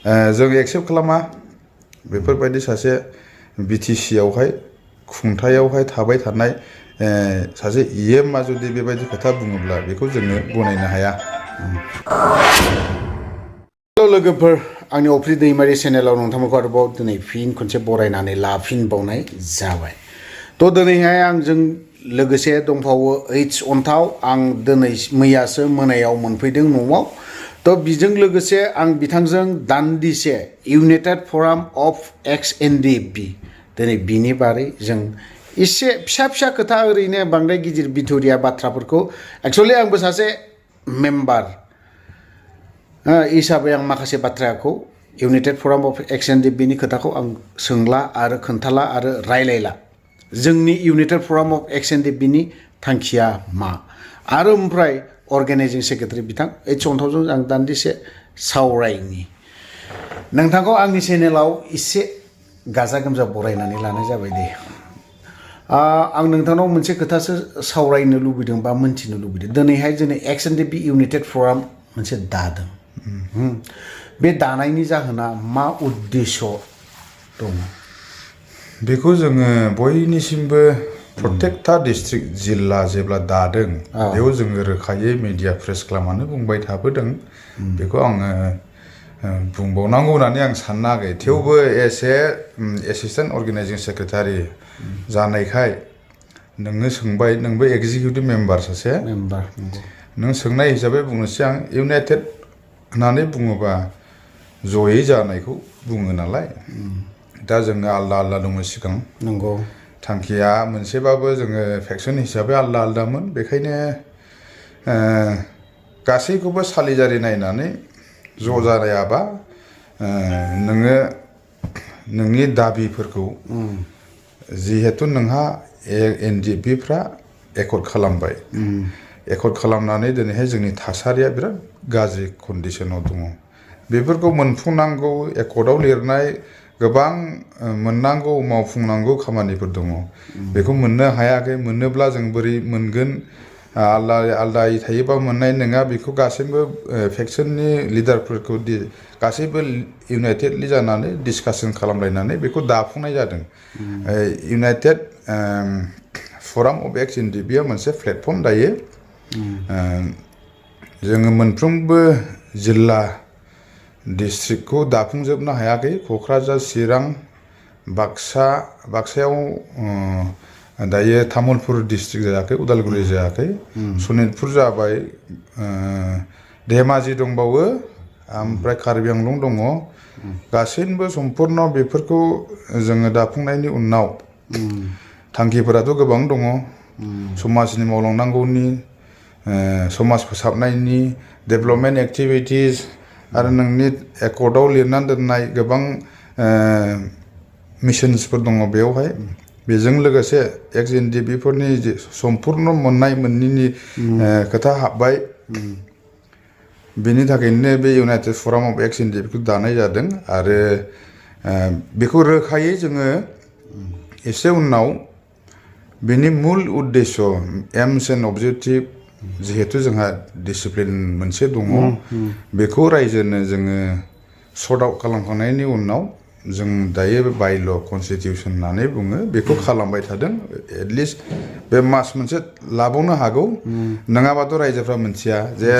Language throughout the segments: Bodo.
जों एक्सेप्ट खालामा बेफोरबायदि सासे बिटिसि आवहाय खुंथायावहाय थाबाय थानाय सासे इएमआ जुदि बेबायदि खोथा बुङोब्ला बेखौ जोङो गनायनो हाया। हेल' लोगोफोर, आंनि अफ्रि दैमारि चेनेलाव नोंथांमोनखौ आरोबाव दिनै फिन खनसे बरायनानै लाफिनबावनाय जाबाय। थ' दिनैहाय आंजों लोगोसे दंफावो ओइच अन्थाव। आं दिनै मैयासो मोनायाव मोनफैदों न'आव। थ' बिजों लोगोसे आं बिथांजों दान्दिसे इउनाइटेड फराम अफ एक्स-एन-डि-एफ-बि दिनै बिनि बारै जों एसे फिसा फिसा खोथा ओरैनो बांद्राय गिदिर बिथुरिया बाथ्राफोरखौ एक्सुअलि आंबो सासे मेम्बार हिसाबै आं माखासे बाथ्राखौ इउनाइटेड फराम अफ एक्स-एन-डि-एफ-बिनि खोथाखौ आं सोंला आरो खोन्थाला आरो रायलायला। जोंनि इउनाइटेड फराम अफ एक्स-एन-डि-एफ-बिनि थांखिया मा आरो ओमफ्राय अर्गेनाइजिं सेक्रेटारि बिथां ओइच अन्थावजों आं दान्दिसे सावरायनि। नोंथांखौ आंनि चेनेलाव एसे गाजा गोमजा बरायनानै लानाय जाबाय दे। आं नोंथांनाव मोनसे खोथासो सावरायनो लुबैदों बा मोन्थिनो लुबैदों। दिनैहाय जोंनि एक्स-एन-डि-एफ-बि इउनाइटेड फराम मोनसे दादों। बे दानायनि जाहोना मा उद्देश्य दङ? बेखौ जोङो बयनिसिमबो प्रत्येकथा डिस्ट्रिक्ट जिल्ला जेब्ला दादों बेयाव जोङो रोखायै मिडिया प्रेस खालामनानै बुंबाय थाबोदों। बेखौ आङो बुंबावनांगौ होननानै आं सानाखै। थेवबो एसे एसिस्टेन्ट अर्गेनाइजिं सेक्रेटारि जानायखाय नोङो सोंबाय, नोंबो एग्जिकिउटिभ मेम्बार सासे। नों सोंनाय हिसाबै बुंनोसै आं। इउनाइटेड होननानै बुङोबा जयै जानायखौ बुङो नालाय। दा जोङो आलदा आलदा दङ सिगां। नंगौ। थांखिया मोनसेबाबो जोङो फेक्सन हिसाबै आलदा आलदामोन। बेखायनो गासैखौबो सालिजारि नायनानै ज' जालायाबा नोङो नोंनि दाबिफोरखौ जिहेतु नोंहा एनडिएफबिफ्रा एकर्ड खालामबाय। एकर्ड खालामनानै दिनैहाय जोंनि थासारिया बिराद गाज्रि कन्डिसनाव दङ। बेफोरखौ मोनफुंनांगौ, एकर्डआव लिरनाय गोबां मोननांगौ मावफुंनांगौ खामानिफोर दङ। बेखौ मोननो हायाखै। मोनोब्ला जों बोरै मोनगोन? आलदा आलदायै थायोबा मोननाय नङा। बेखौ गासैबो फेक्सननि लिडारफोरखौ गासैबो इउनाइटेडलि जानानै डिसकासन खालामलायनानै बेखौ दाफुंनाय जादों। इउनाइटेड फराम अफ एक्स-एन-डि-एफ-बिआ मोनसे प्लेटफर्म दायो। जोङो मोनफ्रोमबो जिल्ला डिस्ट्रिक्टखौ दाफुंजोबनो हायाखै। क'क्राझार, चिरां, बाक्सायाव दायो तामुलपुर डिस्ट्रिक्ट जायाखै, उदालगुरि जायाखै, सनितपुर जाबाय, धेमाजि दंबावो, ओमफ्राय कार्बि आंलं दङ। गासैबो सम्पुर्ण बेफोरखौ जोङो दाफुंनायनि उनाव थांखिफोराथ' गोबां दङ। समाजनि मावलांनांगौनि, समाज फोसाबनायनि, डेभेलपमेन्ट एक्टिभिटिस आरो नोंनि एकर्डआव लिरनानै दोननाय गोबां मिशन्सफोर दङ बेवहाय। बेजों लोगोसे एक्स-एन-डि-एफ-बिफोरनि सम्पुर्ण मोननाय मोनैनि खोथा हाबबाय। बेनि थाखायनो बे इउनाइटेड फराम अफ एक्स-एन-डि-एफ-बिखौ दानाय जादों। आरो बेखौ रोखायै जोङो एसे उनाव बेनि मुल उद्देश्य, एम्स एन्ड अबजेक्टिभ, जिहेतु जोंहा डिसिप्लिन मोनसे दङ, बेखौ रायजोनो जोङो सर्ट आउट खालामखांनायनि उनाव जों दायो बायल' कनस्टिटिउसन होननानै बुङो, बेखौ खालामबाय थादों। एटलिस्ट बे मास मोनसे लाबावनो हागौ। नङाबाथ' रायजोफ्रा मिथिया जे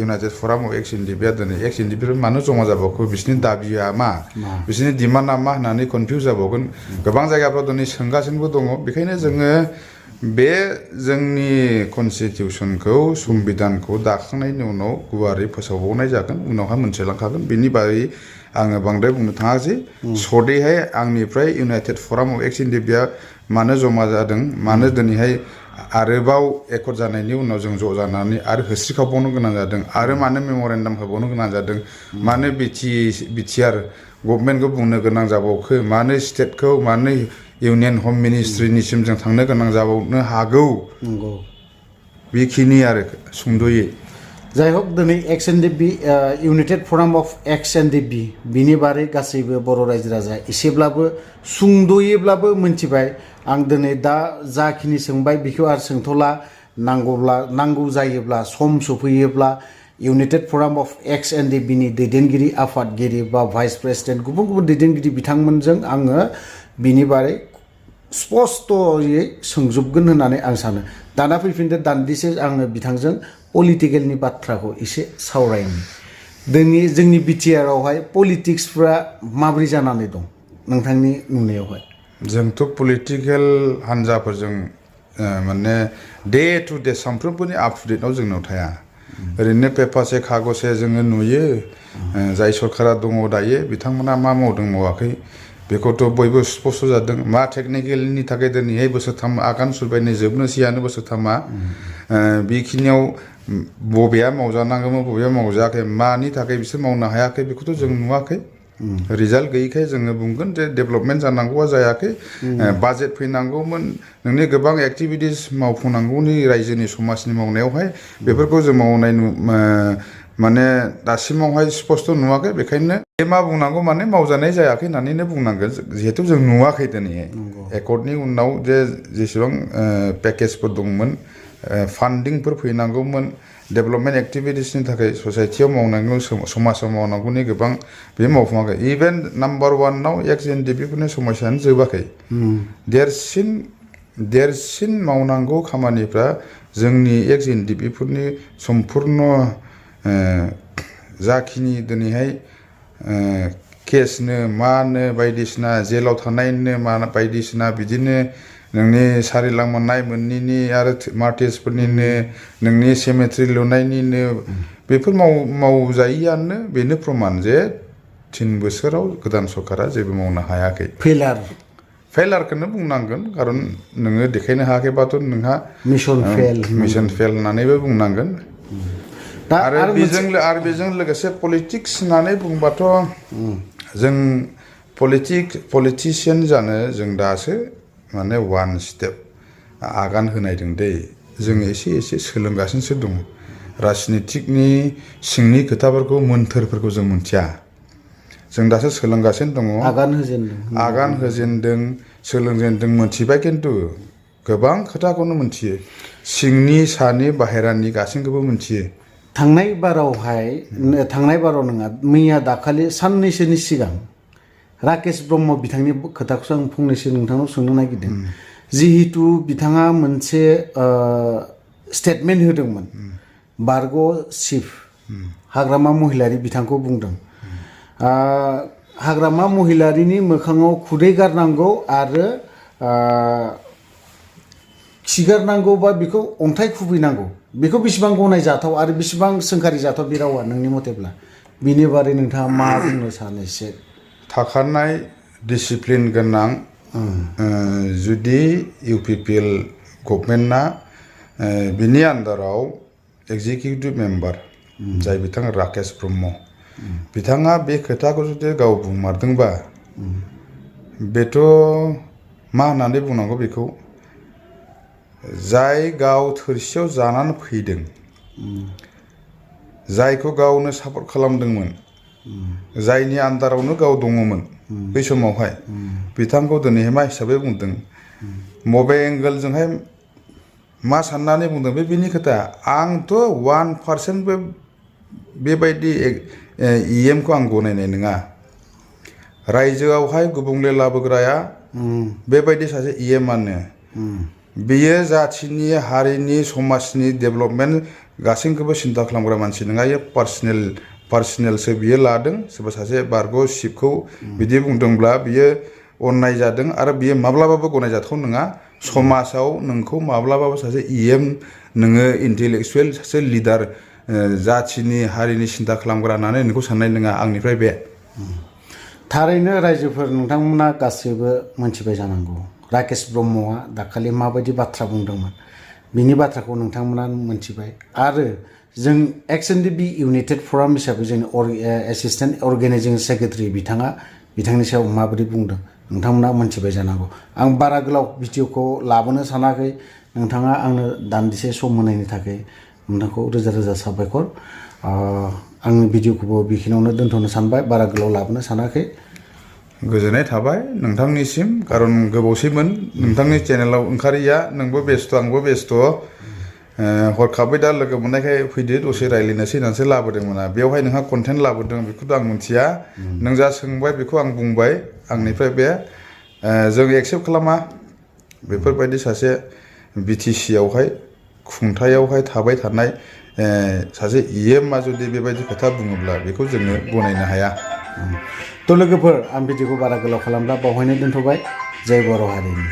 इउनाइटेड फराम अफ एक्स-एन-डि-एफ-बिआ दिनै एक्स-एन-डि-एफ-बिआ मानो जमा जाबावखो, बिसोरनि दाबिया मा, बिसोरनि डिमान्डआ मा होननानै कनफिउज जाबावगोन। गोबां जायगाफ्राव दिनै सोंगासिनोबो दङ। बेखायनो जोङो बे जोंनि कनस्टिटिउसनखौ, संबिधानखौ दाखांनायनि उनाव गुवारै फोसावबावनाय जागोन, उनावहाय मोनथिलांखागोन। बेनि बागै आङो बांद्राय बुंनो थाङासै। सर्टैहाय आंनिफ्राय इउनाइटेड फराम अफ एक्स-एन-डि-एफ-बिआ मानो जमा जादों, मानो दिनैहाय आरोबाव एकर्ड जानायनि उनाव जों ज' जानानै आरो होस्रिखावबावनो गोनां जादों, आरो मानो मेम'रेन्डाम होबावनो गोनां जादों, मानो बिटिआर गभर्नमेन्टखौ बुंनो गोनां जाबावखो, मानो स्टेटखौ, मानो इउनियन हम मिनिस्ट्रिनिसिम जों थांनो गोनां जाबावनो हागौ। बेखिनि आरो सुंद'यै। जाय हक, दिनै एक्स-एन-डि-एफ-बि इउनाइटेड फराम अफ एक्स-एन-डि-एफ-बि बिनि बारै गासैबो बर' रायजो राजा एसेब्लाबो सुंद'यैब्लाबो मोनथिबाय। आं दिनै दा जाखिनि सोंबाय बेखौ आरो सोंथ'ला। नांगौ जायोब्ला, सम सफैयोब्ला united front of ex N D बिनि दैदेनगिरि आफादगिरि बा भाइस प्रेसिडेन्ट गुबुन गुबुन दैदेनगिरि बिथांमोनजों आङो बिनि बारै स्पष्टयै सोंजोबगोन होननानै आं सानो दाना फैफिनदो दान्दिसे आङो बिथांजों पलिटिकेलनि बाथ्राखौ एसे सावरायनि दिनै जोंनि बिटिआर आवहाय पलिटिक्सफ्रा माबोरै जानानै दं नोंथांनि नुनायावहाय जोंथ' पलिटिकेल हान्जाफोरजों माने डे टु डे सानफ्रोमबोनि आप टु डेटआव जोंनाव थाया ओरैनो पेपारसे खागजसे जोङो नुयो जाय सरकारा दङ दायो बिथांमोना मा मावदों मावाखै बेखौथ' बयबो स्पष्ट जादों मा टेकनिकेलनि थाखाय दिनैहाय बोसोरथाम आगान सुरबायनो जोबनोसैयानो बोसोरथामा बेखिनियाव बबेया मावजानांगौमोन बबेया मावजायाखै मानि थाखाय बिसोर मावनो हायाखै बेखौथ' जों नुवाखै रिजाल्ट गैयैखाय जोङो बुंगोन जे डेभेलपमेन्ट जानांगौआ जायाखै बाजेट फैनांगौमोन नोंनि गोबां एक्टिभिटिस मावफुंनांगौनि रायजोनि समाजनि मावनायावहाय बेफोरखौ जों मावनाय माने दासिमावहाय स्पष्ट नुवाखै बेखायनो बे मा बुंनांगौ माने मावजानाय जायाखै होननानैनो बुंनांगोन जिहेथु जों नुवाखै दिनैहाय एकर्डनि उनाव जे जेसेबां पेकेजफोर दंमोन फान्डिंफोर फैनांगौमोन डेभेलपमेन्ट एक्टिभिटिसनि थाखाय ससाइटियाव मावनांगौ समाजाव मावनांगौनि गोबां बे मावफुङाखै इभेन नाम्बार वानाव एक्स एन डि पिफोरनि समस्यानो जोबाखै देरसिन मावनांगौ खामानिफ्रा जोंनि एक्स एन डि पिफोरनि सम्पुर्ण जाखिनि दिनैहाय केसनो मानो बायदिसिना जेलाव थानायनो मा बायदिसिना बिदिनो नोंनि सारिलां मोननाय मोननैनि आरो मार्टिसफोरनिनो नोंनि सेमेट्रि लुनायनिनो बेफोर मावजायैयानो बेनो प्रमान जे 3 बोसोराव गोदान सरकारा जेबो मावनो हायाखै फेलारखौनो बुंनांगोन खारन नोङो देखायनो हायाखैबाथ' नोंहा मिशन फेल होननानैबो बुंनांगोन आरो बेजों लोगोसे पलिटिक्स होननानै बुंबाथ' जों पलिटिशियान जानो जों दासो माने वान स्टेप आगान होनायदों दै जों एसे सोलोंगासिनोसो दङ राजनितिकनि सिंनि खोथाफोरखौ मोन्थोरफोरखौ जों मिथिया जों दासो सोलोंगासिनो दङ आगान होजेनदों सोलोंजेनदों मोनथिबाय खिन्थु गोबां खोथाखौनो मोनथियो सिंनि सानि बाहेरानि गासैखौबो मोनथियो थांनाय बाराव नङा मैया दाखालि साननैसोनि सिगां राकेश ब्रह्म बिथांनि खोथाखौसो आं फंनैसो नोंथांनाव सोंनो नागिरदों जिहेतु बिथाङा मोनसे स्टेटमेन्ट होदोंमोन बारग' चिफ हाग्रामा महिलारि बिथांखौ बुंदों हाग्रामा महिलारिनि मोखाङाव खुदै गारनांगौ आरो खिगारनांगौ बा बेखौ अन्थाइ खुबैनांगौ बेखौ बेसेबां गनायजाथाव आरो बेसेबां सोंखारि जाथाव बे रावा नोंनि मथेब्ला बिनि बारै नोंथाङा मा बुंनो सानो एसे थाखानाय डिसिप्लिन गोनां जुदि इउपिपिएल गभर्नमेन्टआ बिनि आन्दाराव एक्जिकिउटिभ मेम्बार जाय बिथाङा राकेश ब्रह्म बिथाङा बे खोथाखौ जुदि गाव बुंमारदोंबा बेथ' मा होननानै बुंनांगौ बेखौ जाय गाव थोरसियाव जानानै फैदों जायखौ गावनो सापर्ट खालामदोंमोन जायनि आन्दारावनो गाव दङमोन बै समावहाय बिथांखौ दिनैहाय मा हिसाबै बुंदों बबे एंगोलजोंहाय मा साननानै बुंदों बेनि खोथा आंथ' 1%बो बेबायदि इएमखौ आं गनायनाय नङा रायजोआवहाय गुबुंले लाबोग्राया बेबायदि सासे इएमआनो बेयो जाथिनि हारिनि समाजनि डेभेलपमेन्ट गासैखौबो सिन्था खालामग्रा मानसि नङा इयो पार्सनेलसो बियो लादों सोरबा सासे बारग' चिफखौ बिदि बुंदोंब्ला बियो अननाय जादों आरो बियो माब्लाबाबो गनायजाथाव नङा समाजाव नोंखौ माब्लाबाबो सासे इएम नोङो इन्टेलेक्सुवेल सासे लिडार जाथिनि हारिनि सिन्था खालामग्रा होननानै नोंखौ साननाय नङा आंनिफ्राय बे थारैनो रायजोफोर नोंथांमोना गासैबो मोनथिबाय जानांगौ राकेश ब्रह्मआ दाखालि माबायदि बाथ्रा बुंदोंमोन बिनि बाथ्राखौ नोंथांमोना मोनथिबाय आरो जों एक्सएनडिबि इउनाइटेड फराम हिसाबै जोंनि एसिस्टेन्ट अर्गेनाइजिं सेक्रेटारि बिथांनि सायाव माबोरै बुंदों नोंथांमोना मोनथिबाय जानांगौ आं बारा गोलाव भिडिअखौ लाबोनो सानाखै नोंथाङा आंनो दान्दिसे सम होनायनि थाखाय नोंथांखौ रोजा रोजा साबायखर आंनि भिडिअखौबो बेखिनियावनो दोनथ'नो सानबाय बारा गोलाव लाबोनो सानाखै गोजोननाय थाबाय नोंथांनिसिम खारन गोबावसैमोन नोंथांनि चेनेलाव ओंखारिया नोंबो बेस्थ' आंबो बेस्थ' हरखाबै दा लोगो मोननायखाय फैदो दसे रायज्लायनोसै होननानैसो लाबोदोंमोन बेवहाय नोंहा कन्टेन्ट लाबोदों बेखौथ' आं मिथिया नों जा सोंबाय बेखौ आं बुंबाय आंनिफ्राय बे जों एक्सेप्ट खालामा बेफोरबायदि सासे बिटिसि आवहाय खुंथायावहाय थाबाय थानाय सासे इएमआ जुदि बेबायदि खोथा बुङोब्ला बेखौ जोङो गनायनो हाया थ' लोगोफोर आं भिडिअखौ बारा गोलाव खालामला बावहायनो दोनथ'बाय जय बर' हारिनि